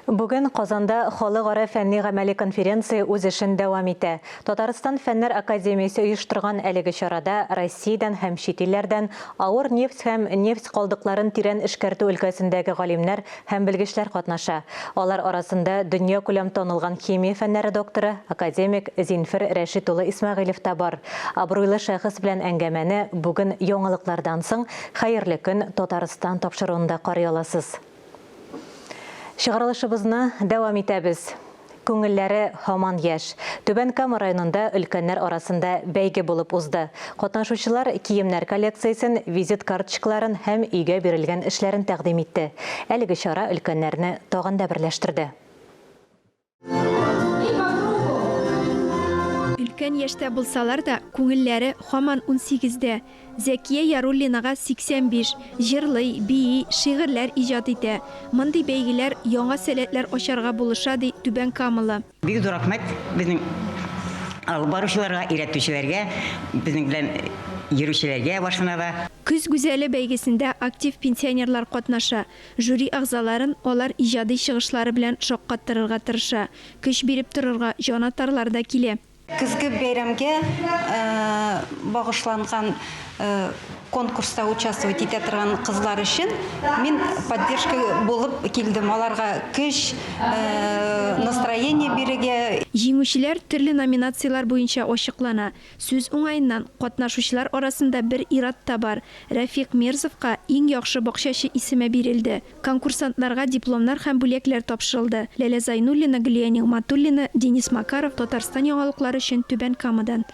Бүген Казанда Халыкара фәнни-гамәли конференция үз эшен дәвам итә. Татарстан Фәннәр академиясе оештырган әлеге чарада Россиядән һәм чит илләрдән авыр нефть һәм нефть калдыкларын тирән эшкәртү өлкәсендәге галимнәр һәм белгечләр катнаша. Алар арасында дөньякүләм танылган химия фәннәре докторы, академик Зинфер Рәшит улы Исмәгыйлев та бар. Абруйлы шәхес белән әңгәмәне бүген яңалыклардан соң Хәерле көн, Татарстан тапшыруында карый аласыз. Чыгарылышыбызны дәвам итәбез. Күңелләре һаман яшь. Түбән Кама районында өлкәннәр арасында бәйге булып узды. Катнашучылар киемнәр коллекциясен, визит карточкаларын һәм өйгә бирелгән эшләрен тәкъдим итте. Әлеге чара өлкәннәрне тагын да берләштерде. Өлкән яшьтә булсалар да, күңелләре һаман унсигездә. Зәкия Яруллинага 85. Җырлый, бии, шигырьләр иҗат итә. Мондый бәйгеләр яңа сәләтләр ачарга булыша, ди түбәнкамалы. Бик зур рәхмәт безнең алып баручыларга, өйрәтүчеләргә, безнең белән йөрүчеләргә машинада. Көз гүзәле бәйгесендә актив пенсионерлар катнаша. Жюри әгъзаларын алар иҗади чыгышлары белән шаккаттырырга тырыша. Көч биреп торырга җанатарлар да килә. Көзге бәйрәмгә багышланган конкурста участвовать итә торган кызлар өчен мин поддержка булып килдем. Аларга көч, настроение бирергә. Җиңүчеләр төрле номинацияләр буенча ачыклана. Сүз уңаеннан, катнашучылар арасында бер ир-ат та бар. Рәфикъ Мирзовка Иң яхшы бакчачы исеме бирелде. Конкурсантларга дипломнар һәм бүләкләр тапшырылды. Ләлә Зайнуллина, Гөлия Нигъмәтуллина, Денис Макаров, Татарстан яңалыклары өчен Түбән Камадан.